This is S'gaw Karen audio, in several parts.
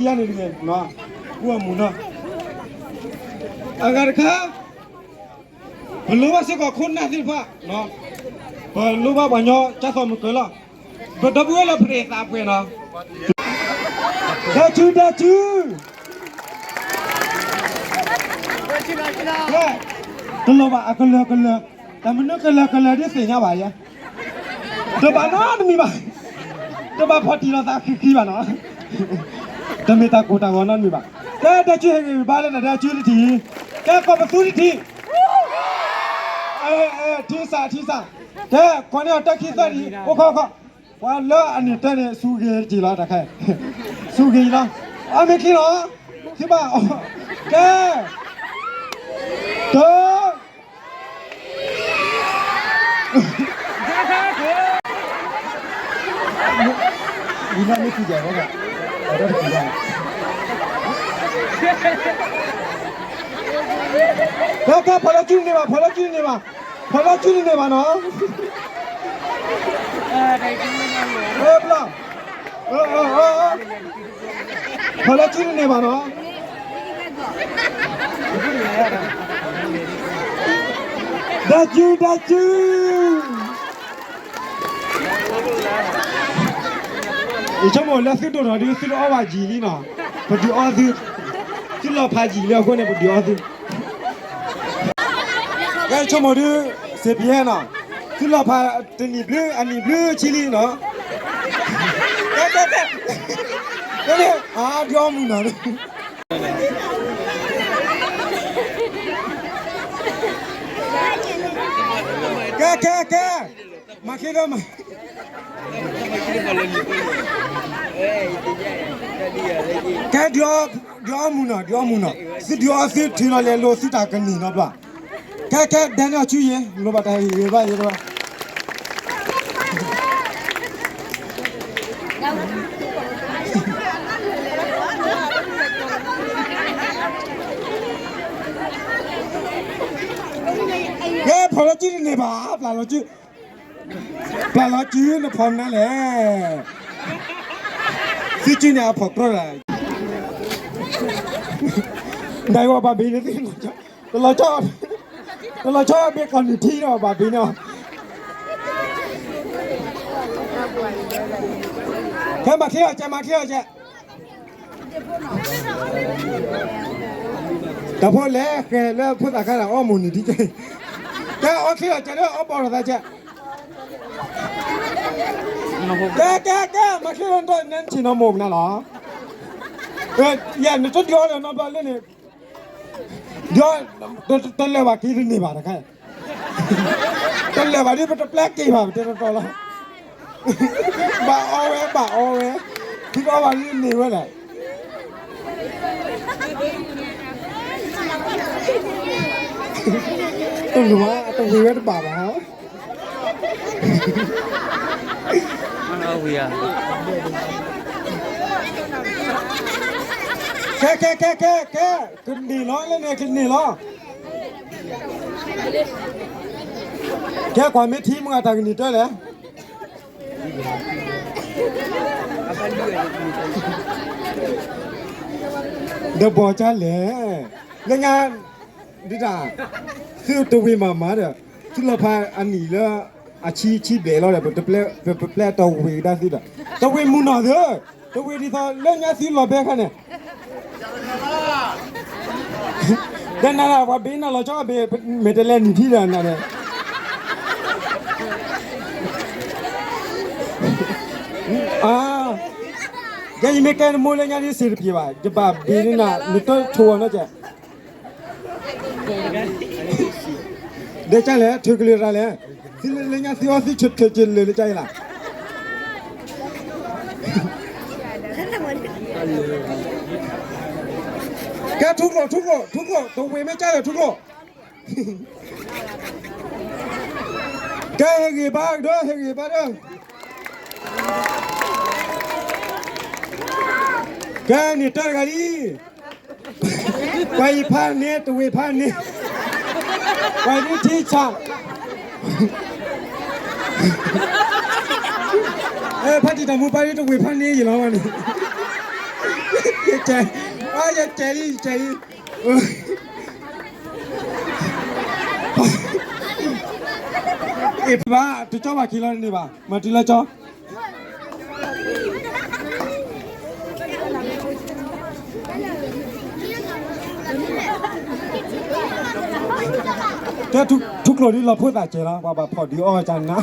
ယၤန့ၣ်တဂ့ၤ, ပူအမူနီၤ, အဂၤတခါ, ပလိၣ်ဘၣ်စ့ၢ်ကီးခိၣ်နၢ်သ့ၣ်တဖၣ်, ပလိၣ်ဘၣ်ပှၤညီကၢ်သိးမုၢ်ကၢၤလီၤ, ပဒီပုၢ်ဝဲၢ်လၢပရ့သးပှဲၤနီၤ, ဒဲစုဒဲစု, ကလီၤဘၣ်အကလၢာ်ကလၢာ်, တၢ်မနုၤကလၢာ်ကလၢာ်ဒ်သ့ၣ်ညါဘၣ်ယဲ, တဘၣ်နီတမံၤဘၣ်, တဘၣ်ဖီၣ်တံၢ်လီၤသးခံခံဘၣ်နီၤ, တမ့ၢ်တၢ်ကိၢ်တၢ်ဂီၤနီတမံၤဘၣ်, ကဲဒဲစုဟ့ၣ်ဂံၢ်ဘါလၢနဒဲစုတထံၣ်, ကဲကီၢ်ပသူတထံၣ်, ထံစးထံစး, ကဲကိးန့ၢ်အီၤတၢ်ခံသၢတံၢ်, အိၣ်ခီခီ, ပှၤလၢအန့ၣ်တၢ်န့ၣ် စူဂ့ၤတက့ၢ်လီၤတခါ, စူဂ့ၤလီၤ, အမ့ၢ်ခံလီၤ, ခံဘၣ်, ကဲ, တ ကဲကဲ ဖီၣ်လၢစုန့ၢ်ဘၣ်, ဖီၣ်လၢစုန့ၢ်ဘၣ်, ဖီၣ်လၢစုန့ၢ်ဘၣ်နီၤ, ဘျီ, ဖီၣ်လၢစုန့ၢ်ဘၣ်နီၤ, ဒဲစုဒဲစု ယဆိကမိၣ်လၢသုဒိၣ်ထီၣ်ဒုး သုတအီဘၣ်ယံာ်လံနီၤ, ပဒုးအီသု, သုလီၤဖးယံာ်လံအဃိန့ၣ် ပဒုးအီသု, ကဲဆိကမိၣ်ဒုး, စ့ပယဲနီၤ, သုလီၤဖးတနံၣ်ဘျုး အနံၣ်ဘျုးဆံလံနီၤ, ကဲကဲကဲ, ကဲ, အါဒုးအီမုၢ်နီၤ ကဲကဲကဲ, မၤချ့ဒီးမၤ, ကဲဒုးအီမုၢ်နီၤ, ဒုးအီမုၢ်နီၤ, သုဒုးအီသုထုးလီၤလဲၤလိာ်သုတၢ်ကနံၣ်နီတဘျီ, ကဲကဲ ဒဲန့ၣ်အီၤဆူယံၤ လိၣ်ဘၣ်တၢ်ဟ့ၣ်ဂံၢ်ဘါယံၤတဘၣ် ကဲ ဖီၣ်လီၤစုတန့ၢ်ဘၣ်, ပျၢ်လီၤစု, ပျၢ်လီၤစုနဖီၣ်မနုၤလဲၣ်, သုစုန့ၣ်အဖီၣ်ကြီလၢ, ဒ်အံၤဘၣ်ဘ့ၣ်န့ၣ်, တလီၤဆီ, တလီၤဆီဘ့ၣ်ကီၢ်နုၢ်ထံဒီးဘၣ်ဘ့ၣ်န့ၣ်, ကဲမၤချ့အီၤကဲ မၤချ့အီၤကဲ တၢ်ဖိလဲၤဃဲၤလၢဖိသၣ်ခါတၢ်အီမိၢ်နံၤဒ်ကဲ, ကဲအီချ့လီၤကဲလၢအီဘီၣ်ထီၣ်သးကဲ, ကဲကဲကဲ မၤချ့လီၤနထံၣ်နီၢ်မိၢ်မနုၤလီၤ, ယဲနတဒုးအီလၢနီတဘျီလၢန့ၣ်, ဒီး, တလဲၤဘၣ်က့ၤတန့ၢ်ဘၣ်တခါ, တလဲၤဘၣ်ဒ်ပတပျဲက့ၤဘၣ် ပတဲတီတီလီၤ, ဘၣ်အီဝဲ ဘၣ်အီဝဲ, ဒ်အီဘၣ်ဒ်န့ၢ်ဝဲဒၣ်, တလူၤဘၣ် တဝံၤဝဲတဘၣ်ဘၣ်, ကဲကဲကဲကဲကဲ, ကန့ၢ်လီၤလၢန့ၣ် ကန့ၢ်လီၤ, ကဲကွၢ်မ့ၢ်ထံမုၢ်အတၢ်ကန့ၢ်တၢ်လဲၣ်, ဒီးဘီၣ်ကၢ်လဲၣ်, လၢညါ, ဒ်တၢ်, သုတဝ့ၤမၤမၤဒီး, သုလီၤဖးအနံၣ်လၢ, အဆံဆံဘျဲၣ်လီၤဒီး ပပျဲတဝ့ၤကဒါသုဒီး, တဝ့ၤမုၢ်နီၢ်သၢ, တဝ့ၤဒ်သိးလၢညါသုလီၤဘဲခါန့ၣ် ဒီးနၤလၢပှၤဘ့ၣ်နၤလီၤဆီဘ့ၣ် မ့ၢ်တလဲၤနုၢ်ထံဒီးနၤန့ၣ်, ကဲယမ့ၢ်ကဲနမိၢ်လၢညါဒ်စ့တပျ့ၤဘၣ် ယဘၣ်ဘ့ၣ်န့ၢ်နၤ နတဆိအီၤနီတစဲး, ဒီးကလဲၣ် ထုးကလၢၤတၢ်လဲၣ်, သုလၢညါသုအီသုထုးထုးကလၢၤလၢကလဲၣ်, ကဲထူကျိာ် ထူကျိာ် ထူကျိာ် တဝ့ၤမ့ၢ်ကလဲၣ်ထူကျိာ်, ကဲဟ့ၣ်ဂံၢ်ဘါဒီး ဟ့ၣ်ဂံၢ်ဘါဒီး, ကဲန့ၣ်တၢ်တဂၤလံ ပှၤအံၤဖးန့ၢ် တဝ့ၤဖးန့ၢ်, ပှၤဒ်ထံဆး, ဖးတံၢ်တၢ်မူပှၤဒ်တဝ့ၤဖးန့ၢ်ယလီၤဝဲန့ၣ်, ယကဲ, ယကဲလံ, ယကဲလံ. အ့ၣ်ဘၣ်, တကၠီဘၣ်ခံလီၤန့ၣ်ဘၣ်, မၤတုၤလၢကၠီ. ကဲ, ထူကျိၤဒ်လီၤဖိသၣ်စဲးလီၤ, ပှၤဘၣ်ဖီၣ်ဒုးအီၣ်ကနၤ,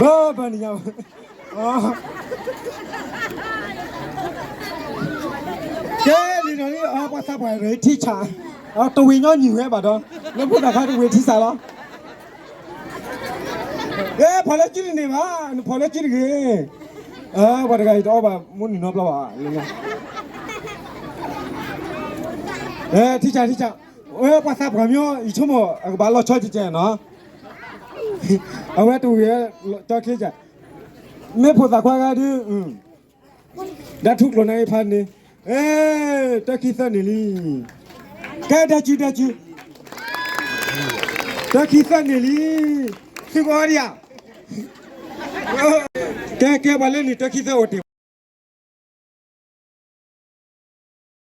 ဘၢဘၢနံၤညါ, ကဲ, လံာ်ဒီးလံ, ပှၤသးပှၢ်ရထံဆး, တဝ့ၤညီနုၢ်ဝဲဘၣ်ဒီး, လၢဖိသၣ်ခါတဝ့ၤထံဆးလီၤ. ကဲ, ဖီၣ်လၢစုတန့ၢ်ဘၣ်, နဖီၣ်လၢစုတဂ့ၤ. ပှၤတဂၤအံၤတအီၣ်ဘၣ်မူနုၢ်နီတဘျီဘၣ်. ထံဆး, ထံဆး, ပှၤသးပှၢ်မ့ၢ်အီၣ် ယဆိကမိၣ်အကဘၣ်လီၤဆီကဲကဲနီၤ, အဝဲတဝ့ၤဝဲ, ကၠီချ့ကဲ, မ့ၢ်ဖိသၣ်ခွါဂၤဒုး, ဒၣ်ထူကျိၤန့ၣ်ဖးန့ၣ်, တၢခံသၢန့ၣ်လံ. ကဲ, ဒၣ်စု, ဒၣ်စု, တၢခံသၢန့ၣ်လံ. သုကအီဒံးဧါ. ကဲ, ကဲ, ပှၤလၢန့ၣ်တၢခံသၢအိၣ်တ့ၢ်